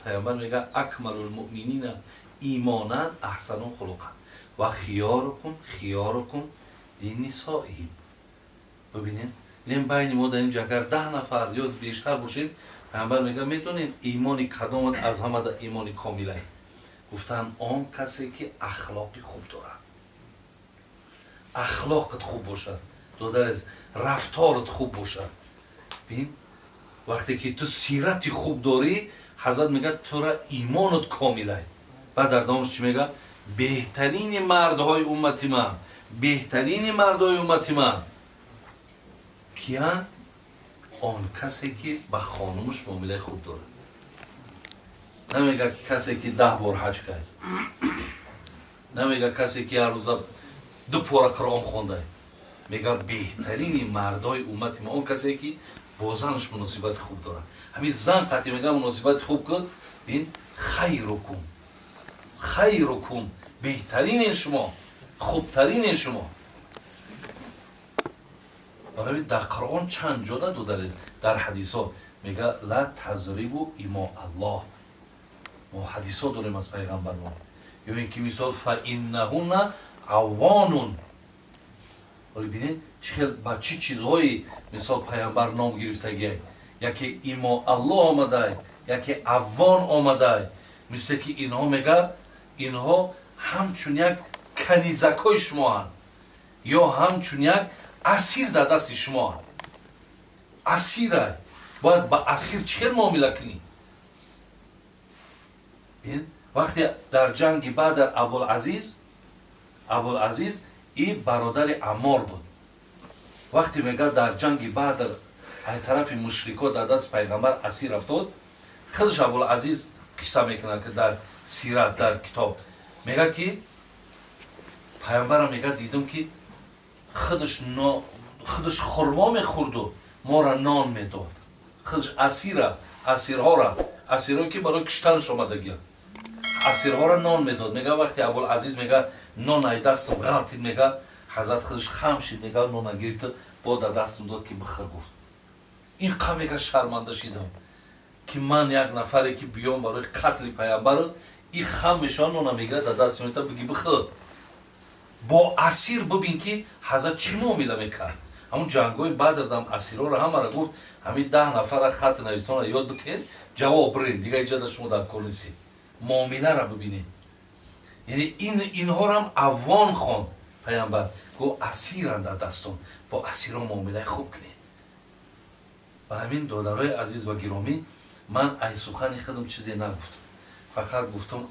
Паёмбар мега: أكمل المؤمنين إيمانا أحسنهم خلقا وخياركم خياركم لنسائهم. Бибинед, ин байни мо дар ин ҷо агар 10 нафар ё бештар бошем, паёмбар мега: медонед, имони кадомат аз ҳамада имони комилай? Гуфтанд: он касе ки ахлоқи хуб дорад. Ахлоқат хуб бошад, додарез, рафторат хуб бошад. Бин, вақте ки ту сирати хуб дорӣ, ҳазрат мегӯяд, тура имонат комилай. Баъд дар давомаш чӣ мегӯяд? Беҳтарини мардҳои уммати ман, беҳтарини мардҳои уммати ман киян? Он касе ки ба хонумаш муомилаи хуб дорад. Намега ки касе ки 10 бор ҳаҷ кард, намега касе ки ҳар рӯза ду пора Қуръон хонда. Мега: беҳтарини мардҳои уммати ма он касе ки бо занаш муносибати хуб дорад. Ҳамин зан қатъи мега муносибати хуб кун. Ин خيركم خيركم, беҳтаринен шумо, хубтаринен шумо. Барои дар Қуръон чанд ҷо додаред, дар ҳадисо мега: لا تضربوا إماء الله. Мо ҳадисо дорем аз пайғамбармон. Ё ин ки мисол فإنهن عوان. Ҳоли бинед, чӣ хел, ба чӣ чизҳои мисол пайғамбар ном гирифтагиай. Яке إماء الله омадай, яке عوان омадай. Мисле ки инҳо, мега, инҳо ҳамчун як канизакҳои шумоанд ё ҳамчун як асир дар дасти шумоанд. Асирай, бояд ба асир чӣ хел муомила кунӣ? Вақте дар ҷанги Бадр Абулазиз, Абулазиз и бародари Аммор буд, вақте мега дар ҷанги Бадр ай тарафи мушрико дар дасти пайғамбар асир афтод, худаш Абулазиз қисса мекунад, ки дар сират, дар китоб мега ки пайғамбарам мега дидум, ки худаш хурмо мехӯрду мора нон медод. Худаш асира, асирҳора, асирҳое ки барои киштанаш омадагианд, асирҳоро нон медод. Мега, вақте Абулазиз мега нон ай дастам ғалтид, мега, ҳазрат худаш хам шид, мега, нона гирифта бо дар дастам дод ки бихӯр гуфт. Ин қа, мега, шарманда шидам, ки ман як нафаре ки биём барои қатли пайғамбар, и хам мешавад, нона мегирад, дар даст мета, биги бихӯр. Бо асир бибин, ки ҳазрат чӣ муомила мекард. Ҳамун ҷангҳои Бадр дам асирҳоро ҳамаро гуфт: ҳамин 10 нафара хати навистонро ёд битен, ҷавоб бирен, дига иҷода шумо дар кор нестед. Муомиларо бибинед. Яъне инҳорам عوان хонд пайғамбар, гуфт: асиранд дар дастон, бо асирҳо муомилаи хуб кунед. Ба ҳамин, додарои азиз ва гиромӣ, ман ай сухани худам чизе нагуфтам, фақат гуфтам.